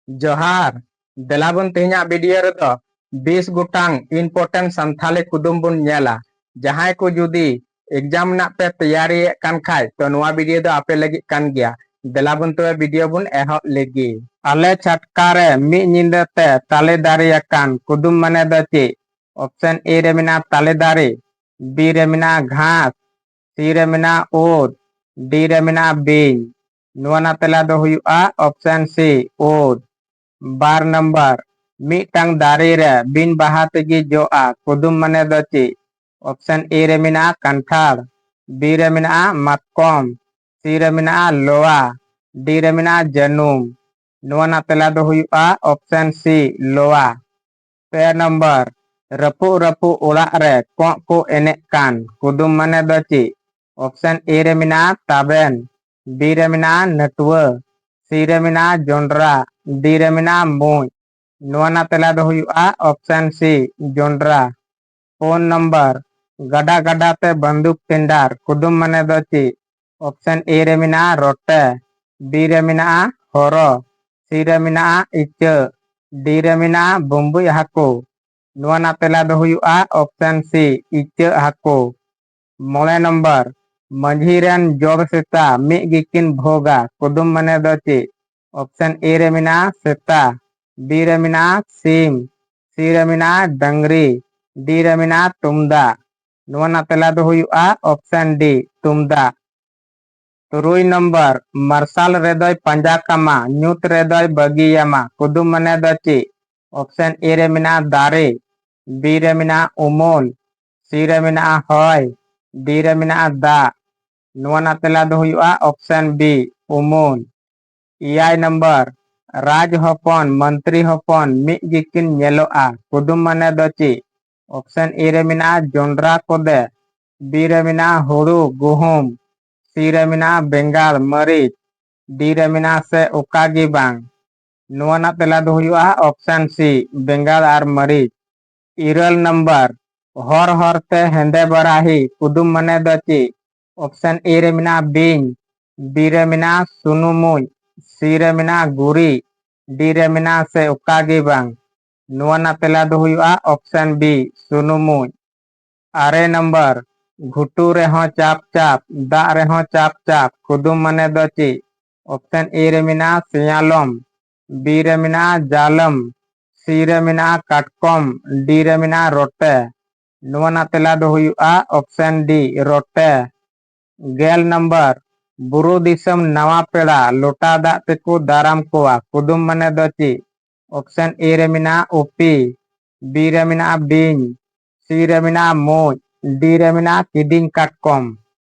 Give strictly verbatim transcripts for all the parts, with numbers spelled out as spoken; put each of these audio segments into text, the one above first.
ᱡᱚᱦᱟᱨ᱾ ᱫᱮᱞᱟ ᱵᱚᱱ ᱛᱮᱦᱮᱧᱟᱜ video ᱨᱮᱫᱚ ᱵᱤᱥ ᱜᱚᱴᱟᱝ important ᱥᱟᱱᱛᱷᱟᱞᱤ ᱠᱩᱫᱩᱢ ᱵᱚᱱ ᱧᱮᱞᱟ᱾ ᱡᱟᱦᱟᱸᱭ ᱠᱚ ᱡᱩᱫᱤ exam ᱨᱮᱱᱟᱜ ᱯᱮ ᱛᱮᱭᱟᱨᱤᱭᱮᱫ ᱠᱟᱱ ᱠᱷᱟᱡ, ᱛᱚ ᱱᱚᱣᱟ video ᱫᱚ ᱟᱯᱮ ᱞᱟᱹᱜᱤᱫ ᱠᱟᱱ ᱜᱮᱭᱟ᱾ ᱫᱮᱞᱟ ᱵᱚᱱ ᱛᱚᱵᱮ video ᱵᱚᱱ ᱮᱦᱚᱵ ᱞᱮᱜᱮ᱾ ᱟᱞᱮ ᱪᱷᱟᱴᱠᱟ ᱨᱮ ᱢᱤᱫ ᱧᱤᱫᱟᱹ ᱛᱮ ᱛᱟᱞᱮ ᱫᱟᱨᱮ ᱟᱠᱟᱱ ᱠᱩᱫᱩᱢ ᱢᱟᱱᱮ ᱫᱚ ᱪᱮᱫ? Option A ᱨᱮ ᱢᱮᱱᱟᱜᱼᱟ ᱛᱟᱞᱮ ᱫᱟᱨᱮ, B ᱨᱮ ᱢᱮᱱᱟᱜᱼᱟ ᱜᱷᱟᱥ, C ᱨᱮ ᱢᱮᱱᱟᱜᱼᱟ ᱩᱫ, D ᱨᱮ ᱢᱮᱱᱟᱜᱼᱟ ᱵᱤᱧ᱾ ᱱᱚᱣᱟ ᱨᱮᱱᱟᱜ ᱛᱮᱞᱟ ᱫᱚ ᱦᱩᱭᱩᱜᱼᱟ option C, ᱩᱫ᱾ ᱵᱟᱨ ᱱᱟᱢᱵᱟᱨ, ᱢᱤᱫᱴᱟᱝ ᱫᱟᱨᱮ ᱨᱮ ᱵᱤᱱ ᱵᱟᱦᱟ ᱛᱮᱜᱮ ᱡᱚᱜᱼᱟ ᱠᱩᱫᱩᱢ ᱢᱟᱱᱮ ᱫᱚ ᱪᱮᱫ? Option A ᱨᱮ ᱢᱮᱱᱟᱜᱼᱟ ᱠᱟᱱᱴᱷᱟᱲ, B ᱨᱮ ᱢᱮᱱᱟᱜᱼᱟ ᱢᱟᱛᱠᱚᱢ, C ᱨᱮ ᱢᱮᱱᱟᱜᱼᱟ ᱞᱚᱣᱟ, D ᱨᱮ ᱢᱮᱱᱟᱜᱼᱟ ᱡᱟᱹᱱᱩᱢ᱾ ᱱᱚᱣᱟ ᱨᱮᱱᱟᱜ ᱛᱮᱞᱟ ᱫᱚ ᱦᱩᱭᱩᱜᱼᱟ option C, ᱞᱚᱣᱟ᱾ ᱯᱮ ᱱᱟᱢᱵᱟᱨ, ᱨᱟᱹᱯᱩᱫ ᱨᱟᱹᱯᱩᱫ ᱚᱲᱟᱜ ᱨᱮ ᱠᱚᱸᱜ ᱠᱚ ᱮᱱᱮᱡ ᱠᱟᱱ ᱠᱩᱫᱩᱢ ᱢᱟᱱᱮ ᱫᱚ ᱪᱮᱫ? Option A ᱨᱮ ᱢᱮᱱᱟᱜᱼᱟ ᱛᱟᱵᱮᱱ, B ᱨᱮ ᱢᱮᱱᱟᱜᱼᱟ ᱱᱟᱹᱴᱩᱣᱟᱹ, C ᱨᱮ ᱢᱮᱱᱟᱜᱼᱟ ᱡᱚᱱᱰᱨᱟ, D ᱨᱮ ᱢᱮᱱᱟᱜᱼᱟ ᱢᱩᱸᱡ᱾ ᱱᱚᱣᱟ ᱨᱮᱱᱟᱜ ᱛᱮᱞᱟ ᱫᱚ ᱦᱩᱭᱩᱜᱼᱟ option C, ᱡᱚᱱᱰᱨᱟ᱾ ᱯᱩᱱ ᱱᱟᱢᱵᱟᱨ, ᱜᱟᱰᱟ ᱜᱟᱰᱟ ᱛᱮ ᱵᱟᱱᱫᱩᱠ ᱴᱮᱸᱰᱟᱨ ᱠᱩᱫᱩᱢ ᱢᱟᱱᱮ ᱫᱚ ᱪᱮᱫ? Option A ᱨᱮ ᱢᱮᱱᱟᱜᱼᱟ ᱨᱚᱴᱮ, B ᱨᱮ ᱢᱮᱱᱟᱜᱼᱟ ᱦᱚᱨᱚ, C ᱨᱮ ᱢᱮᱱᱟᱜᱼᱟ ᱤᱪᱟᱹᱜ, D ᱨᱮ ᱢᱮᱱᱟᱜᱼᱟ ᱵᱩᱢᱵᱩᱡ ᱦᱟᱹᱠᱩ᱾ ᱱᱚᱣᱟ ᱨᱮᱱᱟᱜ ᱛᱮᱞᱟ ᱫᱚ ᱦᱩᱭᱩᱜᱼᱟ option C, ᱤᱪᱟᱹᱜ ᱦᱟᱹᱠᱩ᱾ ᱢᱚᱬᱮ ᱱᱟᱢᱵᱟᱨ, ᱢᱟᱹᱡᱷᱤ ᱨᱮᱱ ᱡᱚᱲ ᱥᱮᱛᱟ ᱢᱤᱫ ᱜᱮᱠᱤᱱ ᱵᱷᱳᱜᱟ ᱠᱩᱫᱩᱢ ᱢᱟᱱᱮ ᱫᱚ ᱪᱮᱫ? Option A ᱨᱮ ᱢᱮᱱᱟᱜᱼᱟ ᱥᱮᱛᱟ, B ᱨᱮ ᱢᱮᱱᱟᱜᱼᱟ ᱥᱤᱢ, C ᱨᱮ ᱢᱮᱱᱟᱜᱼᱟ ᱰᱟᱝᱨᱤ, D ᱨᱮ ᱢᱮᱱᱟᱜᱼᱟ ᱛᱩᱢᱫᱟᱜ᱾ ᱱᱚᱣᱟ ᱨᱮᱱᱟᱜ ᱛᱮᱞᱟ ᱫᱚ ᱦᱩᱭᱩᱜᱼᱟ option D, ᱛᱩᱢᱫᱟᱜ᱾ ᱛᱩᱨᱩᱭ ᱱᱟᱢᱵᱟᱨ, ᱢᱟᱨᱥᱟᱞ ᱨᱮᱫᱚᱭ ᱯᱟᱸᱡᱟ ᱠᱟᱢᱟ, ᱧᱩᱛ ᱨᱮᱫᱚᱭ ᱵᱟᱹᱜᱤᱭᱟᱢᱟ ᱠᱩᱫᱩᱢ ᱢᱟᱱᱮ ᱫᱚ ᱪᱮᱫ? Option A ᱨᱮ ᱢᱮᱱᱟᱜᱼᱟ ᱫᱟᱨᱮ, B ᱨᱮ ᱢᱮᱱᱟᱜᱼᱟ ᱩᱢᱩᱞ, C ᱨᱮ ᱢᱮᱱᱟᱜᱼᱟ ᱦᱚᱭ, D ᱨᱮ ᱢᱮᱱᱟᱜᱼᱟ ᱫᱟᱜ᱾ ᱱᱚᱣᱟ ᱨᱮᱱᱟᱜ ᱛᱮᱞᱟ ᱫᱚ ᱦᱩᱭᱩᱜᱼᱟ option B, ᱩᱢᱩᱞ᱾ ᱮᱭᱟᱭ ᱱᱟᱢᱵᱟᱨ, ᱨᱟᱡᱽ ᱦᱚᱯᱚᱱ ᱢᱚᱱᱛᱨᱤ ᱦᱚᱯᱚᱱ ᱢᱤᱫ ᱜᱮᱠᱤᱱ ᱧᱮᱞᱚᱜᱼᱟ ᱠᱩᱫᱩᱢ ᱢᱟᱱᱮ ᱫᱚ ᱪᱮᱫ? Option A ᱨᱮ ᱢᱮᱱᱟᱜᱼᱟ ᱡᱚᱱᱰᱨᱟ ᱠᱚᱫᱮ, B ᱨᱮ ᱢᱮᱱᱟᱜᱼᱟ ᱦᱩᱲᱩ ᱜᱩᱦᱩᱢ, C ᱨᱮ ᱢᱮᱱᱟᱜᱼᱟ ᱵᱮᱸᱜᱟᱲ ᱢᱟᱹᱨᱤᱪ, D ᱨᱮ ᱢᱮᱱᱟᱜᱼᱟ ᱥᱮ ᱚᱠᱟ ᱜᱮ ᱵᱟᱝ᱾ ᱱᱚᱣᱟ ᱨᱮᱱᱟᱜ ᱛᱮᱞᱟ ᱫᱚ ᱦᱩᱭᱩᱜᱼᱟ option C, ᱵᱮᱸᱜᱟᱲ ᱟᱨ ᱢᱟᱹᱨᱤᱪ᱾ ᱤᱨᱟᱹᱞ ᱱᱟᱢᱵᱟᱨ, ᱦᱚᱨ ᱦᱚᱨ ᱛᱮ ᱦᱮᱸᱫᱮ ᱵᱟᱨᱟᱦᱤ ᱠᱩᱫᱩᱢ ᱢᱟᱱᱮ ᱫᱚ ᱪᱮᱫ? Option A ᱨᱮ ᱢᱮᱱᱟᱜᱼᱟ ᱵᱤᱧ, B ᱨᱮ ᱢᱮᱱᱟᱜᱼᱟ ᱥᱩᱱᱩᱢ ᱢᱩᱸᱡ, C ᱨᱮ ᱢᱮᱱᱟᱜᱼᱟ ᱜᱩᱨᱤᱡ, D ᱨᱮ ᱢᱮᱱᱟᱜᱼᱟ ᱥᱮ ᱚᱠᱟ ᱜᱮ ᱵᱟᱝ? ᱱᱚᱣᱟ ᱨᱮᱱᱟᱜ ᱛᱮᱞᱟ ᱫᱚ ᱦᱩᱭᱩᱜᱼᱟ option B, ᱥᱩᱱᱩᱢ ᱢᱩᱸᱡ᱾ ᱟᱨᱮ ᱱᱟᱢᱵᱟᱨ, ᱜᱷᱩᱴᱩ ᱨᱮᱦᱚᱸ ᱪᱟᱯ ᱪᱟᱯ, ᱫᱟᱜ ᱨᱮᱦᱚᱸ ᱪᱟᱯ ᱪᱟᱯ, ᱠᱩᱫᱩᱢ ᱢᱟᱱᱮ ᱫᱚ ᱪᱮᱫ? Option A ᱨᱮ ᱢᱮᱱᱟᱜᱼᱟ ᱥᱮᱭᱟᱞᱚᱢ, B ᱨᱮ ᱢᱮᱱᱟᱜᱼᱟ ᱡᱟᱞᱚᱢ, C ᱨᱮ ᱢᱮᱱᱟᱜᱼᱟ ᱠᱟᱴᱠᱚᱢ, D ᱨᱮ ᱢᱮᱱᱟᱜᱼᱟ ᱨᱚᱴᱮ᱾ ᱱᱚᱣᱟ ᱨᱮᱱᱟᱜ ᱛᱮᱞᱟ ᱫᱚ ᱦᱩᱭᱩᱜᱼᱟ option D, ᱨᱚᱴᱮ᱾ ᱜᱮᱞ ᱱᱟᱢᱵᱟᱨ, ᱵᱩᱨᱩ ᱫᱤᱥᱚᱢ ᱱᱟᱣᱟ ᱯᱮᱲᱟ, ᱞᱚᱴᱟ ᱫᱟᱜ ᱛᱮᱠᱚ ᱫᱟᱨᱟᱢ ᱠᱚᱣᱟ, ᱠᱩᱫᱩᱢ ᱢᱟᱱᱮ ᱫᱚ ᱪᱮᱫ? Option A ᱨᱮ ᱢᱮᱱᱟᱜᱼᱟ ᱩᱯᱤ, B ᱨᱮ ᱢᱮᱱᱟᱜᱼᱟ ᱵᱤᱧ, C ᱨᱮ ᱢᱮᱱᱟᱜᱼᱟ ᱢᱩᱸᱡ, D ᱨᱮ ᱢᱮᱱᱟᱜᱼᱟ ᱠᱤᱫᱤᱧ ᱠᱟᱴᱠᱚᱢ᱾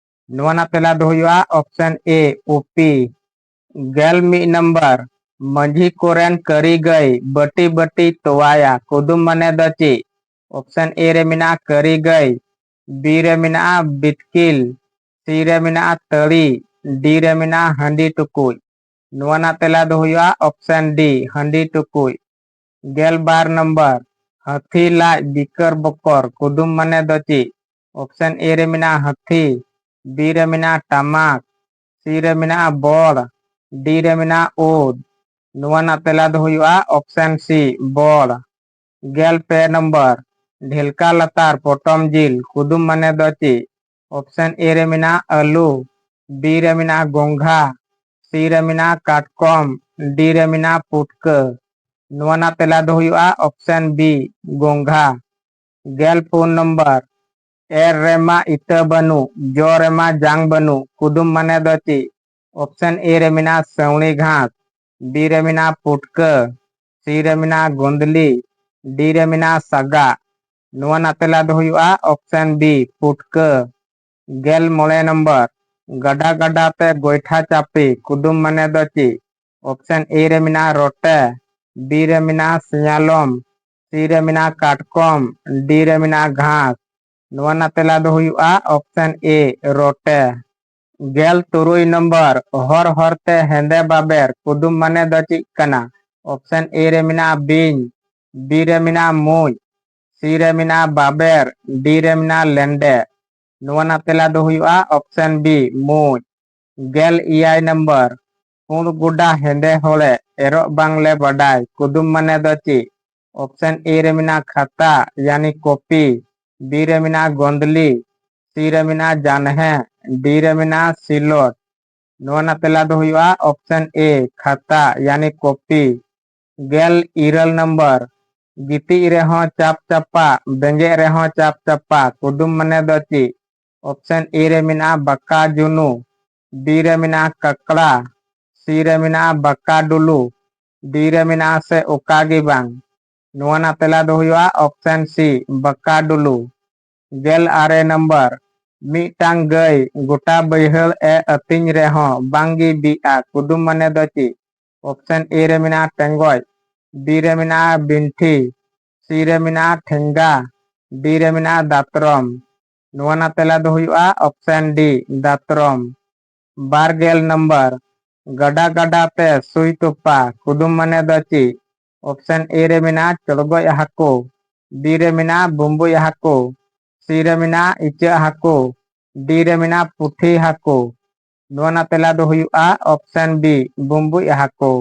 ᱱᱚᱣᱟ ᱨᱮᱱᱟᱜ ᱛᱮᱞᱟ ᱫᱚ ᱦᱩᱭᱩᱜᱼᱟ option A, ᱩᱯᱤ᱾ ᱜᱮᱞ ᱢᱤᱫ ᱱᱟᱢᱵᱟᱨ, ᱢᱟᱹᱡᱷᱤ ᱠᱚᱨᱮᱱ ᱠᱟᱹᱨᱤ ᱜᱟᱹᱭ, ᱵᱟᱹᱴᱤ ᱵᱟᱹᱴᱤ ᱛᱚᱣᱟᱭᱟ, ᱠᱩᱫᱩᱢ ᱢᱟᱱᱮ ᱫᱚ ᱪᱮᱫ? Option A ᱨᱮ ᱢᱮᱱᱟᱜᱼᱟ ᱠᱟᱹᱨᱤ ᱜᱟᱹᱭ, B ᱨᱮ ᱢᱮᱱᱟᱜᱼᱟ ᱵᱤᱛᱠᱤᱞ, C ᱨᱮ ᱢᱮᱱᱟᱜᱼᱟ ᱛᱟᱹᱲᱤ, D ᱨᱮ ᱢᱮᱱᱟᱜᱼᱟ ᱦᱟᱺᱰᱤ ᱴᱩᱠᱩᱡ᱾ ᱱᱚᱣᱟ ᱨᱮᱱᱟᱜ ᱛᱮᱞᱟ ᱫᱚ ᱦᱩᱭᱩᱜᱼᱟ option D, ᱦᱟᱺᱰᱤ ᱴᱩᱠᱩᱡ᱾ ᱜᱮᱞ ᱵᱟᱨ ᱱᱟᱢᱵᱟᱨ, ᱦᱟᱹᱛᱤ ᱞᱟᱡ ᱵᱤᱠᱚᱨ ᱵᱚᱠᱚᱨ, ᱠᱩᱫᱩᱢ ᱢᱟᱱᱮ ᱫᱚ ᱪᱮᱫ? Option A ᱨᱮ ᱢᱮᱱᱟᱜᱼᱟ ᱦᱟᱹᱛᱤ, B ᱨᱮ ᱢᱮᱱᱟᱜᱼᱟ ᱴᱟᱢᱟᱠ, C ᱨᱮ ᱢᱮᱱᱟᱜᱼᱟ ᱵᱚᱲ, D ᱨᱮ ᱢᱮᱱᱟᱜᱼᱟ ᱩᱫ᱾ ᱱᱚᱣᱟ ᱨᱮᱱᱟᱜ ᱛᱮᱞᱟ ᱫᱚ ᱦᱩᱭᱩᱜᱼᱟ option C, ᱵᱚᱲ᱾ ᱜᱮᱞ ᱯᱮ ᱱᱟᱢᱵᱟᱨ, ᱰᱷᱮᱞᱠᱟ ᱞᱟᱛᱟᱨ ᱯᱚᱴᱚᱢ ᱡᱤᱞ, ᱠᱩᱫᱩᱢ ᱢᱟᱱᱮ ᱫᱚ ᱪᱮᱫ? Option A ᱨᱮ ᱢᱮᱱᱟᱜᱼᱟ ᱟᱹᱞᱩ, B ᱨᱮ ᱢᱮᱱᱟᱜᱼᱟ ᱜᱚᱝᱜᱷᱟ, C ᱨᱮ ᱢᱮᱱᱟᱜᱼᱟ ᱠᱟᱴᱠᱚᱢ, D ᱨᱮ ᱢᱮᱱᱟᱜᱼᱟ ᱯᱩᱴᱠᱟᱹ᱾ ᱱᱚᱣᱟ ᱨᱮᱱᱟᱜ ᱛᱮᱞᱟ ᱫᱚ ᱦᱩᱭᱩᱜᱼᱟ option B, ᱜᱚᱝᱜᱷᱟ᱾ ᱜᱮᱞ ᱯᱩᱱ ᱱᱟᱢᱵᱟᱨ, ᱮᱨ ᱨᱮᱢᱟ ᱤᱛᱟᱹ ᱵᱟᱹᱱᱩᱜ, ᱡᱚ ᱨᱮᱢᱟ ᱡᱟᱝ ᱵᱟᱹᱱᱩᱜ, ᱠᱩᱫᱩᱢ ᱢᱟᱱᱮ ᱫᱚ ᱪᱮᱫ? Option A ᱨᱮ ᱢᱮᱱᱟᱜᱼᱟ ᱥᱟᱹᱣᱲᱤ ᱜᱷᱟᱥ, B ᱨᱮ ᱢᱮᱱᱟᱜᱼᱟ ᱯᱩᱴᱠᱟᱹ, C ᱨᱮ ᱢᱮᱱᱟᱜᱼᱟ ᱜᱚᱸᱫᱽᱞᱤ, D ᱨᱮ ᱢᱮᱱᱟᱜᱼᱟ ᱥᱟᱜᱟᱜ᱾ ᱱᱚᱣᱟ ᱨᱮᱱᱟᱜ ᱛᱮᱞᱟ ᱫᱚ ᱦᱩᱭᱩᱜᱼᱟ option B, ᱯᱩᱴᱠᱟᱹ᱾ ᱜᱮᱞ ᱢᱚᱬᱮ ᱱᱟᱢᱵᱟᱨ, ᱜᱟᱰᱟ ᱜᱟᱰᱟ ᱛᱮ ᱜᱚᱭᱴᱷᱟ ᱪᱟᱯᱮ, ᱠᱩᱫᱩᱢ ᱢᱟᱱᱮ ᱫᱚ ᱪᱮᱫ? Option A ᱨᱮ ᱢᱮᱱᱟᱜᱼᱟ ᱨᱚᱴᱮ, B ᱨᱮ ᱢᱮᱱᱟᱜᱼᱟ ᱥᱮᱭᱟᱞᱚᱢ, C ᱨᱮ ᱢᱮᱱᱟᱜᱼᱟ ᱠᱟᱴᱠᱚᱢ, D ᱨᱮ ᱢᱮᱱᱟᱜᱼᱟ ᱜᱷᱟᱥ᱾ ᱱᱚᱣᱟ ᱨᱮᱱᱟᱜ ᱛᱮᱞᱟ ᱫᱚ ᱦᱩᱭᱩᱜᱼᱟ option A, ᱨᱚᱴᱮ᱾ ᱜᱮᱞ ᱛᱩᱨᱩᱭ ᱱᱚᱢᱵᱚᱨ, ᱦᱚᱨ ᱦᱚᱨ ᱛᱮ ᱦᱮᱸᱫᱮ ᱵᱟᱵᱮᱨ, ᱠᱩᱫᱩᱢ ᱢᱟᱱᱮ ᱫᱚ ᱪᱮᱫ ᱠᱟᱱᱟ? Option A ᱨᱮ ᱢᱮᱱᱟᱜᱼᱟ ᱵᱤᱧ, B ᱨᱮ ᱢᱮᱱᱟᱜᱼᱟ ᱢᱩᱡ, C ᱨᱮ ᱢᱮᱱᱟᱜᱼᱟ ᱵᱟᱵᱮᱨ, D ᱨᱮ ᱢᱮᱱᱟᱜᱼᱟ ᱞᱮᱸᱰᱮᱫ᱾ ᱱᱚᱣᱟ ᱨᱮᱱᱟᱜ ᱛᱮᱞᱟ ᱫᱚ ᱦᱩᱭᱩᱜᱼᱟ option B, ᱢᱩᱡ᱾ ᱜᱮᱞ ᱮᱭᱟᱭ ᱱᱚᱢᱵᱚᱨ, ᱯᱩᱸᱰ ᱜᱚᱰᱟ ᱦᱮᱸᱫᱮ ᱦᱚᱲᱮ ᱮᱨᱚᱜ ᱵᱟᱝᱞᱮ ᱵᱟᱰᱟᱭ, ᱠᱩᱫᱩᱢ ᱢᱟᱱᱮ ᱫᱚ ᱪᱮᱫ? ᱚᱯᱥᱮᱱ ᱮ ᱨᱮ ᱢᱮᱱᱟᱜᱼᱟ ᱠᱷᱟᱛᱟ, ᱭᱟᱱᱤ ᱠᱚᱯᱤ᱾ ᱵᱤ ᱨᱮ ᱢᱮᱱᱟᱜᱼᱟ ᱜᱚᱸᱫᱽᱞᱤ᱾ ᱥᱤ ᱨᱮ ᱢᱮᱱᱟᱜᱼᱟ ᱡᱟᱱᱦᱮ᱾ ᱰᱤ ᱨᱮ ᱢᱮᱱᱟᱜᱼᱟ ᱥᱤᱞᱚᱴ᱾ ᱱᱚᱣᱟ ᱨᱮᱱᱟᱜ ᱛᱮᱞᱟ ᱫᱚ ᱦᱩᱭᱩᱜᱼᱟ ᱚᱯᱥᱮᱱ ᱮ, ᱠᱷᱟᱛᱟ, ᱭᱟᱱᱤ ᱠᱚᱯᱤ᱾ ᱜᱮᱞ ᱤᱨᱟᱹᱞ ᱱᱚᱢᱵᱚᱨ, ᱜᱤᱛᱤᱡ ᱨᱮᱦᱚᱸ ᱪᱟᱯ ᱪᱟᱯᱟ, ᱵᱮᱸᱜᱮᱫ ᱨᱮᱦᱚᱸ ᱪᱟᱯ ᱪᱟᱯᱟ, ᱠᱩᱫᱩᱢ ᱢᱟᱱᱮ ᱫᱚ ᱪᱮᱫ? ᱚᱯᱥᱮᱱ ᱮ ᱨᱮ ᱢᱮᱱᱟᱜᱼᱟ ᱵᱟᱠᱟ ᱡᱩᱱᱩ, ᱵᱤ ᱨᱮ ᱢᱮᱱᱟᱜᱼᱟ ᱠᱟᱠᱲᱟ, ᱥᱤ ᱨᱮ ᱢᱮᱱᱟᱜᱼᱟ ᱵᱟᱠᱟ ᱰᱩᱞᱩ, ᱰᱤ ᱨᱮ ᱢᱮᱱᱟᱜᱼᱟ ᱥᱮ ᱚᱠᱟ ᱜᱮ ᱵᱟᱝ᱾ ᱱᱚᱣᱟ ᱨᱮᱱᱟᱜ ᱛᱮᱞᱟ ᱫᱚ ᱦᱩᱭᱩᱜᱼᱟ ᱚᱯᱥᱮᱱ ᱥᱤ, ᱵᱟᱠᱟ ᱰᱩᱞᱩ᱾ ᱜᱮᱞ ᱟᱨᱮ ᱱᱚᱢᱵᱚᱨ, ᱢᱤᱫᱴᱟᱝ ᱜᱟᱹᱭ ᱜᱚᱴᱟ ᱵᱟᱹᱭᱦᱟᱹᱲ ᱮ ᱟᱹᱛᱤᱧ ᱨᱮᱦᱚᱸ ᱵᱟᱝ ᱜᱮ ᱵᱤᱜᱼᱟ, ᱠᱩᱫᱩᱢ ᱢᱟᱱᱮ ᱫᱚ ᱪᱮᱫ? ᱚᱯᱥᱮᱱ ᱮ ᱨᱮ ᱢᱮᱱᱟᱜᱼᱟ ᱴᱮᱸᱜᱚᱡ, ᱵᱤ ᱨᱮ ᱢᱮᱱᱟᱜᱼᱟ ᱵᱤᱱᱴᱷᱤ, ᱥᱤ ᱨᱮ ᱢᱮᱱᱟᱜᱼᱟ ᱴᱷᱮᱸᱜᱟ, ᱰᱤ ᱨᱮ ᱢᱮᱱᱟᱜᱼᱟ ᱫᱟᱛᱨᱚᱢ᱾ ᱱᱚᱣᱟ ᱨᱮᱱᱟᱜ ᱛᱮᱞᱟ ᱫᱚ ᱦᱩᱭᱩᱜᱼᱟ ᱚᱯᱥᱮᱱ ᱰᱤ, ᱫᱟᱛᱨᱚᱢ᱾ ᱵᱟᱨ ᱜᱮᱞ ᱱᱚᱢᱵᱚᱨ, ᱜᱟᱰᱟ ᱜᱟᱰᱟ ᱛᱮ ᱥᱩᱭ ᱛᱚᱯᱟ, ᱠᱩᱫᱩᱢ ᱢᱟᱱᱮ ᱫᱚ ᱪᱮᱫ? ᱚᱯᱥᱮᱱ ᱮ ᱨᱮ ᱢᱮᱱᱟᱜᱼᱟ ᱪᱚᱲᱜᱚᱡ ᱦᱟᱹᱠᱩ, ᱵᱤ ᱨᱮ ᱢᱮᱱᱟᱜᱼᱟ ᱵᱩᱸᱵᱩᱡ ᱦᱟᱹᱠᱩ, ᱥᱤ ᱨᱮ ᱢᱮᱱᱟᱜᱼᱟ ᱤᱪᱟᱹᱜ ᱦᱟᱹᱠᱩ, ᱰᱤ ᱨᱮ ᱢᱮᱱᱟᱜᱼᱟ ᱯᱩᱴᱷᱤ ᱦᱟᱹᱠᱩ᱾ ᱱᱚᱣᱟ ᱨᱮᱱᱟᱜ ᱛᱮᱞᱟ ᱫᱚ ᱦᱩᱭᱩᱜᱼᱟ ᱚᱯᱥᱮᱱ ᱵᱤ, ᱵᱩᱸᱵᱩᱡ ᱦᱟᱹᱠᱩ᱾